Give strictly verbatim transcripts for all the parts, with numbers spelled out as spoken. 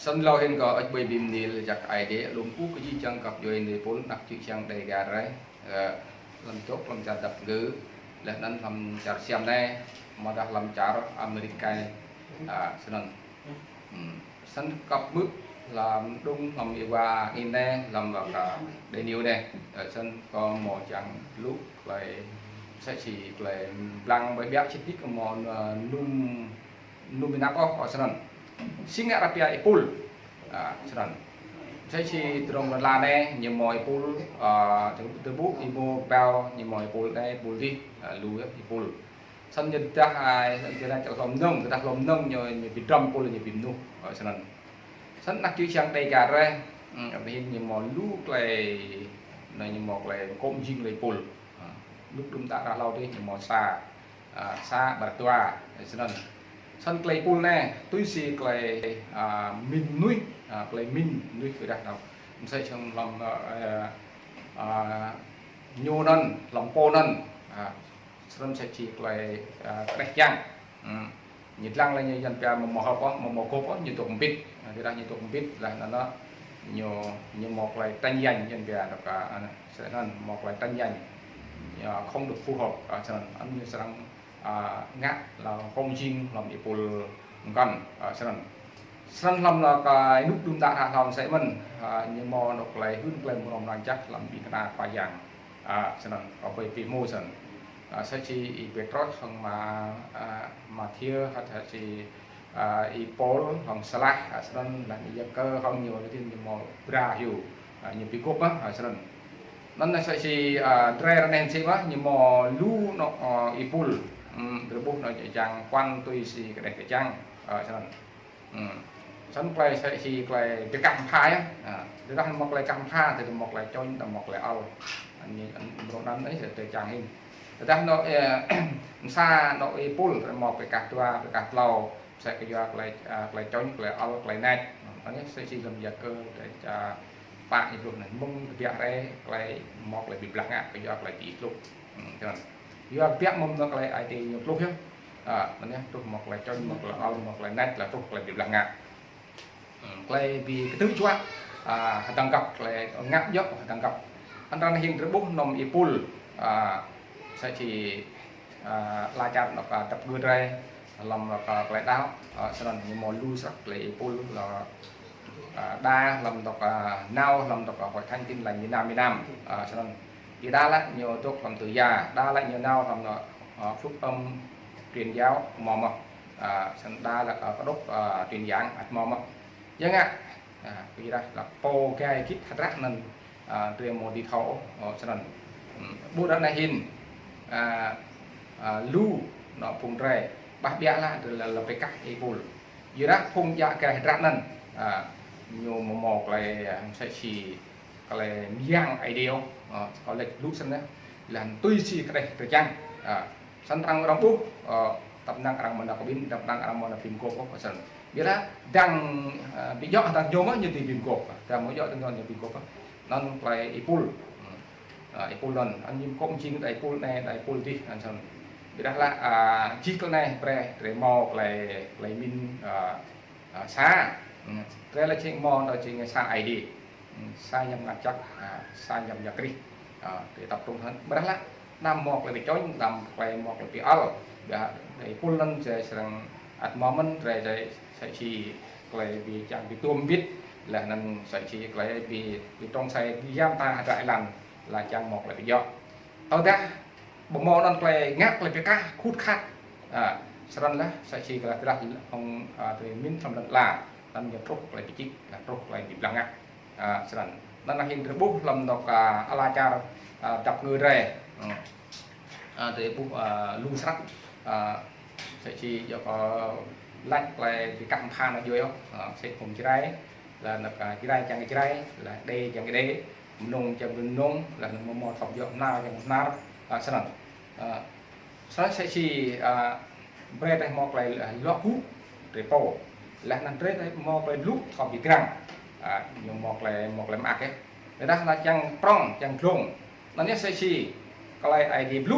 Snăn lŏ hĭn kơ ăč ƀai bi mni lač jăk Aê Diê, lŏ mpŭ kơ jih jang găp djuê êpul anak čư̆ čhiăng Dega drei, ơ, hlăm dôk hlăm čar dap kngư, leh anăn hlăm čar Siam anei, amâodah hlăm čar Amêrik, ơ, snăn. Hmm. Snăn kăp mơ̆ hlăm đŭng hlăm êwa anei, hlăm wăk, ơ, Daniel anei, ơ, snăn kâo mâo čiăng lu klei msĕ si klei mblang ƀai ƀiă čih nik mâo, ơ, num num ênap ôh, ơ, snăn. Si ngă arăng pia êpul. Ơ, snăn. Msĕ si drông lăn ala anei, ñu mâo êpul, ơ, tơƀuh êmô kbao, ñu mâo êpul anei, êpul dih, ơ, lu yơh êpul. Snăn ñu dah, ơ, ñu dah hlăm mnơ̆ng, dah hlăm mnơ̆ng ñu, ñu bi drăm êpul, ñu bi mnuh, ơ, snăn. Snăn anak čư̆ čhiăng Dega drei, hmm, arăng hĭn ñu mâo lu klei, anei ñu mâo klei kô̆ mjing klei êpul. Ơ, lu đŭm đă ară hlâo dih ñu mâo sa, ơ, sa ƀar dua, ơ, snăn. Snăn klei êpul anei, tui si klei, ơ, mĭn mnuih, ơ, klei mĭn mnuih ƀiădah hlăm, msĕ si hlăm, ơ, ơ, ñu anăn, hlăm pô anăn, ơ, snăn msĕ si klei, ơ, kđeh čiăng. Hmm. Ñu dlăng leh ñu Yuăn pia amâo mâo hŏp ôh, amâo mâo gôp ôh, ñu dôk mbĭt. Ơ, tơdah ñu dôk mbĭt leh anăn ñu, ñu mâo klei tañ yañ Yuăn pia dôk, ơ, snăn mâo klei tañ yañ. Ñu không được phù hợp, ơ, snăn. Anăn ñu srăng, ơ, ngă lŏ kông jing hlăm êpul mkăn, ơ, snăn. Snăn hlăm lŏ kơ ênuk đŭm đă ară hlâo msĕ mơh, ơ, ñu mâo anôk klei hưn klei mrâo mrang jăk hlăm ƀĭng kna Khua Yang. Ơ, snăn, kâo ƀai bi hmô snăn. Ơ, msĕ si Y-Pêtrôs hŏng Ma-, ơ, Mathiơ, hăt hăt si, ơ, Y-Pôl hŏng Silas, ơ, snăn, leh anăn Y-Yakơ hŏng ñu, leh anăn ñu mâo bra hiu, ơ, ñu bi gôp mơh, ơ, snăn. Anăn msĕ si, ơ, drei ară anei si mơh, ñu mâo lu anôk, ơ, êpul, hmm, drei ƀuh anôk čiăng kuăn tui si kđeh čiăng, ơ, snăn. Hmm. Snăn klei msĕ si klei bi kah mbha yơh. Ơ, tơdah mâo klei kah mbha, tơdah mâo klei čŏng, tơdah mâo klei ăl. Anei, anăn mrâo anăn anei, drei čiăng hĭn. Tơdah anôk, ơ, msa anôk êpul, drei mâo klei kah dua, klei kah tlâo, msĕ kyua klei, ơ, klei čŏng, klei ăl, klei nač. Anei msĕ si hlăm Yakơ, drei, ơ, pă êpul anăn mơ̆ng kbiă hriê, klei mâo klei bi blah ngă, kyua klei bi tluh. Hmm, snăn. Yua kbiă mơ̆ng anôk klei ai tiê ñu tluh yơh. Ơ, anăn yơh, truh mâo klei čŏng, mâo klei ăl, mâo klei nač, leh truh klei bi blah ngă. Hmm, klei bi ktư̆ juă, ơ, hdơ̆ng găp, klei ngă djŏ hdơ̆ng găp. Anăn ară anei hĭn drei ƀuh hlăm êpul, ơ, msĕ si, ơ, ala čar anôk, ơ, dap kngư drei, hlăm anôk, ơ, klei đăo, ơ, snăn ñu mâo lu snăk klei êpul, ơ, ơ, đa hlăm anôk, ơ, nao hlăm anôk, ơ, Hội Thánh Tin Lành miền Nam, miền Nam, ơ, snăn. Ƀiădah lĕ ñu dôk hlăm Tư Gia, đa lĕ ñu nao hlăm, ơ, Phúc Âm Truyền Giáo mâo mơh, ơ, snăn đa lĕ, ơ, Cơ Đốc, ơ, Truyền Giảng ăt mâo mơh. Ya ngă, ơ, ƀiădah lĕ pô gai gĭt hdră anăn, ơ, drei amâo dưi thâo, ơ, snăn. Hmm, ƀuh ară anei hĭn, ơ, ơ, lu anôk phung drei, ƀiădah lĕ drei lĕ, lĕ bi kah êpul. Ƀiădah phung djă gai hdră anăn, ơ, ñu mâo mâo klei, ơ, msĕ si klei myang Aê Diê, ơ, kâo lač lu snăn yơh. Leh anăn tui si kđeh drei čiăng. Ơ, snăn arăng, arăng ƀuh, ơ, tăp năng arăng mâo nao kƀĭn, tăp năng arăng mâo nao bi mguôp, ơ, snăn. Ƀiădah dăng, ơ, bi djŏ dăng ñu mơh ñu dưi bi mguôp. Dăng mâo djŏ dăng ñu bi mguôp. Anăn klei êpul. Hmm. Ơ, êpul anăn, anăn ñu kông jing đa êpul anei, đa êpul dih, anăn snăn. Ƀiădah lĕ, ơ, jih klei anei, brei, drei mâo klei, klei mĭn, ơ, ơ, sa. Hmm. Drei lĕ jing mâo, anăn jing sa Aê Diê. Hmm, sa Yang Mngăt Jăk, ơ, sa Yang Mngăt Krist. Ơ, drei dăp trông hăn. Ƀiădah lĕ, đăm mâo klei bi čŏng, đăm klei mâo klei bi ăl. Ƀiădah, êpul anăn drei srăng ăt mâo mơh, drei, drei msĕ si klei bi čiăng bi tuôm mbĭt, leh anăn msĕ si klei bi, bi trông asei bi yam ta hdră êlan, leh čiăng mâo klei bi djŏ. Tơdah, ƀu mâo anăn klei ngă klei bi kah khut khat. Ơ, snăn lĕ, msĕ si klei tơdah hŏng, ơ, drei mĭn hlăm lăn ala, anăn ñu truh klei bi čĭk, leh truh klei bi blah ngă. Ơ, snăn. Anăn hĭn drei ƀuh hlăm anôk, ơ, ala čar, ơ, dap kngư drei. Hmm. Ơ, drei ƀuh, ơ, lu snăk, ơ, msĕ si djŏ, ơ, lač klei bi kah mbha anăn djuê ôh, ơ, msĕ phung Jrai, leh anôk, ơ, Jrai čiăng Jrai, leh Êđê čiăng Êđê, Mnông čiăng Mnông, leh anôk mâo mâo thâo djŏ Hnar čiăng Hnar, ơ, snăn. Ơ, Snăn msĕ si, ơ, brei drei mâo klei, ơ, luă gŭ drei pô. Leh anăn drei, drei mâo klei blŭ thâo bi grăng. Ơ, ñu mâo klei, mâo klei mơak yơh. Tơdah lĕ čiăng prŏng, čiăng dlông. Anăn yơh msĕ si klei Aê Diê blŭ,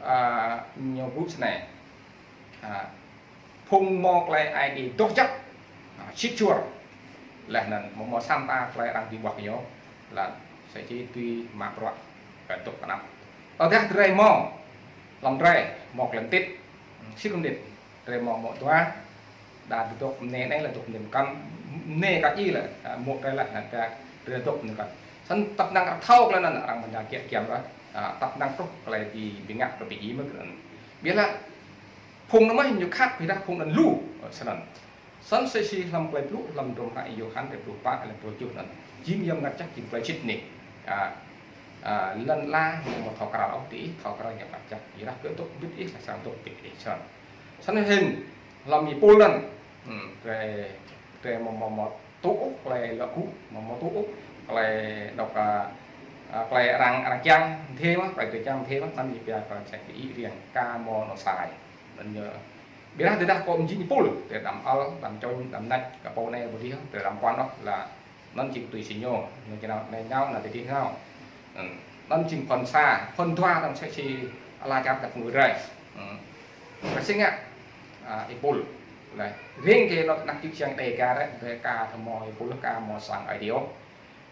ơ, ñu blŭ snei. Ơ, phung mâo klei Aê Diê doh jăk, ơ, sĭt suôr. Leh anăn mâo mâo sa mta klei arăng bi ƀuah ñu, leh anăn sa čô tui mă bruă kơ dôk knap. Tơdah drei mâo, hlăm drei mâo klei mtit, si klei mtit, drei mâo mâo dua, đa dôk mnê anei leh dôk mnê mkăn, mnê kơ ih leh, a, mâo drei leh, anăn drei dôk mnê mkăn. Snăn tăp năng arăng thâo klei anăn arăng mnă kiă kiam leh, a, tăp năng truh klei bi, bi ngă kơ bi ih mơh klei anăn. Ƀiădah phung anăn mơh ñu khăp, ƀiădah phung anăn lu, ơ, snăn. Snăn si si hlăm klei blŭ, hlăm hdruôm hră Yôhan, kdrêč pluh pă, leh pluh kjuh anăn. Jing Yang Mngăt Jăk, jing klei sĭt anei. A, a, lăn ala, ñu amâo thâo kral ôh, diih thâo kral Yang Mngăt Jăk. Ƀiădah kơ dôk mbĭt ih, leh srăng dôk mbĭt ih, snăn. Snăn hĭn, hlăm êpul anăn, hmm, drei, drei amâo, amâo, amâo tŭ ôh klei luă gŭ, amâo, amâo tŭ ôh klei dôk, a, a, klei arăng, arăng čiăng mdê mơh, klei drei čiăng mdê mơh, anăn ñu pia klei msĕ si ih riêng, ka mâo anôk sai. Anăn ñu, ƀiădah tơdah kơ mjing êpul, drei đăm ăl, đăm čŏng, đăm nač, kơ pô anei pô dih, drei đăm kuăn ôh, leh anăn jing tui si ñu, ñu čiăng nao, anei nao, anăn ti dih nao. Hmm. Anăn jing phŭn sa, phŭn dua, đăm msĕ si ala čar dap ngui drei. Hmm. Drei si ngă, a, êpul. Leh, riêng kơ anôk anak čư̆ čiăng Dega drei, drei ka mâo êpul, ka mâo sang Aê Diê ôh.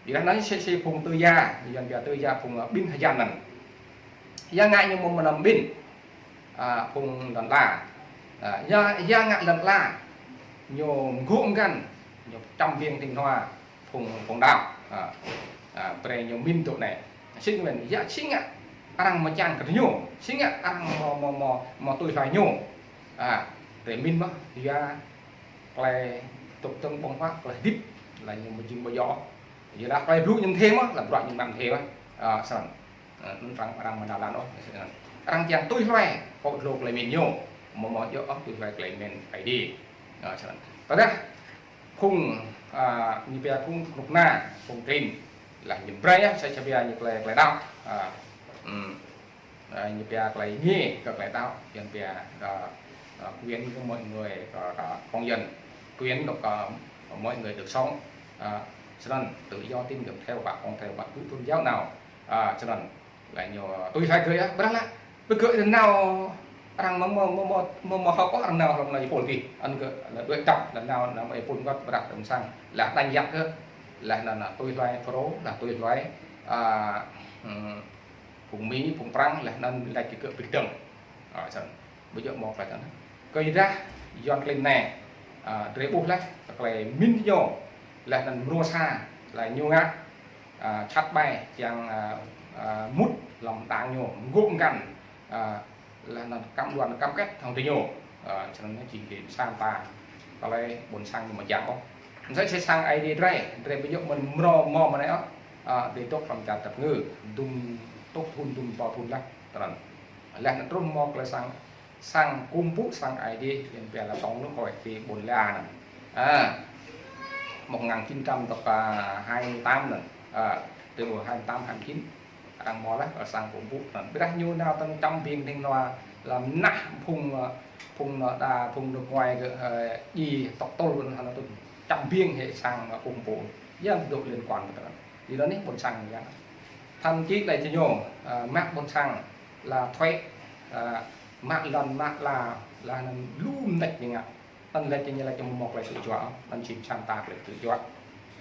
Ƀiădah anăn si, si phung tư gia, Yuăn pia tư gia phung, a, ƀĭng hjan anăn. Ya ngă ñu mâo mnăm ƀĭng, a, phung lăn ala. A, ya, ya ngă lăn ala ñu mgô̆ mgăn, ñu čăm biêng ti hnua phung, phung đăo. A, a, brei ñu mĭn dôk anei. Si ngă, ya si ngă arăng mčang kơ ñu, si ngă arăng mâo, mâo, mâo, mâo tui hluê ñu. A, brei mĭn mơh, ya klei dôk dơ̆ng ƀơ̆ng huă, klei hdĭp, leh ñu mjing ƀu djŏ. Ƀiădah klei blŭ ñu mdê mơh, leh bruă ñu mă mdê mơh. A, snăn. A, anăn arăng, arăng amâo nao lăn ôh, snăn. Arăng čiăng tui hluê, kơ dlô klei mĭn ñu, amâo mâo djŏ ôh tui hluê klei mĭn Aê Diê. A, snăn. Tơdah phung, a, ñu pia phung knŭk kna, phung klin, leh ñu brei, a, sa čô pia ñu klei, klei đăo. A, hmm. A, ñu pia klei êngiê kơ klei đăo, Yuăn pia, a, a, quyền của mọi người, a, a, công dân, quyền được, a, mọi người được sống, a, snăn tự do tín ngưỡng theo bạn, không theo bạn cứ tôn giáo nào, a, snăn. Leh ñu tui hluê gơ̆, a, ƀiădah leh, ƀiădah gơ̆ nao arăng mâo, mâo, mâo, mâo, mâo, mâo hŏk ôh arăng nao hlăm anei êpul dih, anăn gơ̆ leh đuĕ dăp leh nao, nao êpul mgăt ƀiădah đăm sang, leh đăñ yăk gơ̆, leh anăn, a, tui hluê Phrô, leh tui hluê, a, hmm, phung Mi, phung Prăng, leh anăn lač kơ gơ̆ bi kdơ̆ng. A, snăn. Ƀu djŏ mâo klei anăn. Kyuadah Yuăn klin anei, a, drei ƀuh leh, klei mĭn ñu, leh anăn mrô sa, leh ñu ngă, a, čhat ƀai, čiăng, a, a, mŭt hlăm đảng ñu, mgô̆ mgăn, a, leh anăn cam đoan cam kết hŏng diñu. A, snăn ñu jing kơ sa mta klei ƀuôn sang ñu mjang ôh. Msĕ si sang Aê Diê drei, drei ƀu djŏ mơ̆n mrâo mâo mơ̆ng anei ôh. A, drei dôk hlăm čar dap ngư, dŭm tŭk thŭn, dŭm êbâo thŭn leh, tơdah. Leh anăn truh mâo klei sang, sang công bố sang Aê Diê, Yuăn pia là tổng liên hội ti ƀuôn Lê A anăn. A, một ngàn chín trăm dôk, a, hai mươi tám anăn. A, ti ƀuôn hai mươi tám, hai mươi chín. Arăng mâo leh, a, sang công bố anăn. Ƀiădah ñu nao tơl čăm biêng ti hnua leh mnah phung, a, phung, a, đa, phung nước ngoài gơ̆, a, djiê tŏk tôl anăn hŏng tŭ čăm biêng hĕ sang, a, công bố. Yang dôk liên quan kơ tơdah. Ti anăn ƀuôn sang yang. Thậm chí leh diñu, a, mă ƀuôn sang leh thuế, a, mă lăn, mă ala, leh anăn lu mnêč ñu ngă. Anăn leh diñu leh diñu mâo klei tŭ juă, anăn jing sa mta klei tŭ juă.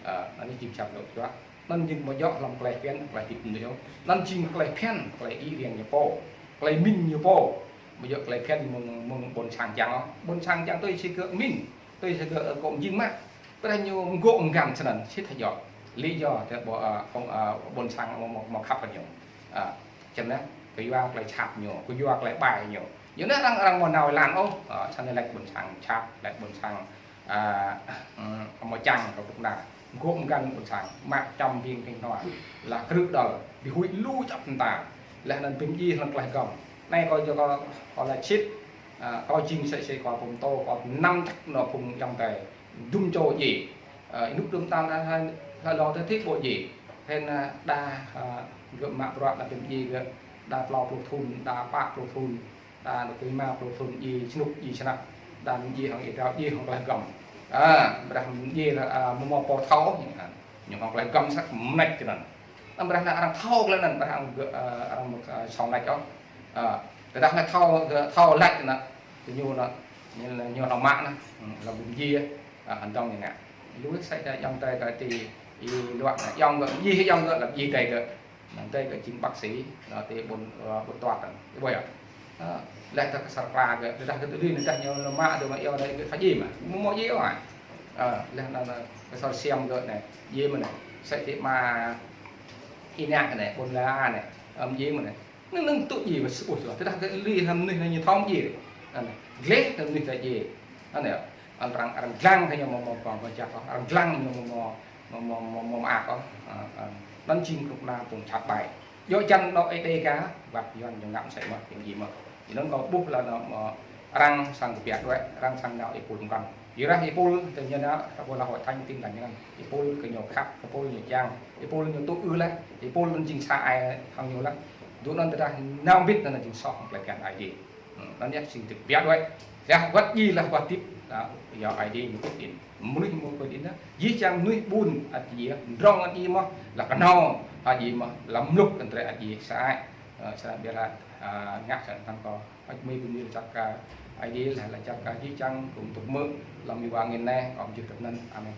A, anăn jing sa mta tŭ juă. Anăn jing amâo djŏ hlăm klei bhiăn, klei hdĭp mnuih. Anăn jing klei bhiăn, klei ih riêng ñu pô, klei mĭn ñu pô. Amâo djŏ klei bhiăn mơ̆ng, mơ̆ng ƀuôn sang čiăng. Ƀuôn sang čiăng tui si gơ̆ mĭn, tui si gơ̆, ơ, kơ mjing mă. Ƀiădah ñu mgô̆ mgăn snăn, sĭt thâo djŏ. Lý do, tơ ƀuôn, a, phung, a, ƀuôn sang mâo, mâo, mâo khăp kơ ñu. A, snăn, kyua klei čhat ñu, kyua klei ƀai ñu. Ñu anăn arăng, arăng amâo nao lăn ôh, a, snăn lač ƀuôn sang čhat, lač ƀuôn sang, a, hmm, amâo čiăng kơ knŭk kna. Mgô̆ mgăn ƀuôn sang, mă čăm biêng ti hnua, leh krư̆ đăl, bi huĭ lu čăp mta. Leh anăn bi mdjiê hlăm klei hgăm. Anei kâo yua kâo, kâo lač sĭt, a, kâo jing msĕ si kâo pô mtô, kâo mnăm jăk nao phung ayŏng adei. Dŭm čô djiê. Ơ, ênuk dŭm tal hlei, hlei, hlei lŏ tơ ti ƀuôn djiê. Hĭn, ơ, đa, ơ, gơ̆ mă bruă đa bi mdjiê gơ̆, đa tlâo pluh thŭn, đa pă pluh thŭn, đa nao ti êma pluh thŭn djiê, snŭk djiê snăk, đa mdjiê hŏng êa drao djiê hŏng klei hgăm. A, ƀiădah mdjiê leh, a, amâo mâo pô thâo, a, ñu hŏng klei hgăm snăk mnêč snăn. Anăn ƀiădah leh arăng thâo klei anăn, ƀiădah arăng gơ̆, a, arăng mâo, a, sŏng lač ôh. A, tơdah leh thâo, gơ̆ thâo lač anăn, diñu anăn, ñu, ñu hŏng mă anăn, hmm, leh bi mdjiê, a, hdơ̆ng ñu ngă. Lu sĕ ta ayŏng adei kơ ti i luă na, ayŏng gơ̆, jih ayŏng gơ̆, lăm jih adei gơ̆. Anăn adei gơ̆ jing bác sĩ, na ti ƀuôn, ơ, ƀuôn Tuăt anăn. Ih ƀuh yơh. Ơ, leh ta kơ sar kla gơ̆, dah kơ tui lĭn, dah ñu lŏ mă, dua mă ayŏng adei gơ̆ thâo jih mơh. Mâo mâo jih ôh. Ơ, leh anăn, ơ, kơ sar siam gơ̆ anei, jih mơh anei. Sĕ ti mă i năk anei, ƀuôn la anei, ơ, jih mơh anei. Năng năng tŭ jih mơh sơbuh tu. Tơdah kơ lui hăm mnuih ñu thâo jih. Anăn, gleh hăm mnuih ta jih. Anăn, arăng, arăng dlăng kơ ñu mâo, mâo, mâo, mâo jăk ôh. Arăng dlăng ñu mâo, mâo, mâo, mâo, mâo, mâo mơak ôh. Ơ, ơ. Anăn jing knŭk kna phung jhat ƀai. Djŏ čiăng anôk Êđê ka, wăt Yuăn ñu ngă msĕ mơh, jing jih mơh. Anăn kâo ƀuh leh anăn mâo arăng srăng kbiă đuĕ, arăng srăng nao êpul mkăn. Êrah êpul, tơ ñu nao, ta ƀuh leh Hội Thánh Tin Lành anăn. Êpul kơ ñu khăp, êpul ñu čiăng, êpul ñu tŭ ư leh, êpul anăn jing sa ai hŏng ñu leh. Dŭ anăn tơdah nao mbĭt anăn jing soh klei bhiăn Aê Diê. Hmm, anăn yơh sĭt kbiă đuĕ. Yơh wăt jih leh wăt hdĭp, na, yơh Aê Diê ñu quyết định. Mnuih mâo quyết định na. Jih jang mnuih ƀun ăt jih, mdrŏng ăt jih mơh, leh knhâo ăt jih mơh, leh mluk kơ drei ăt jih sa ai. Ơ, sa ƀiădah, ơ, ngă sa tăn kơ. Ăt mei bi mni lač jăk kơ Aê Diê, leh lač jăk kơ jih jang phung dôk hmư̆, lăm êwa angĭn anei, kâo mjưh kơ anăn. Amen.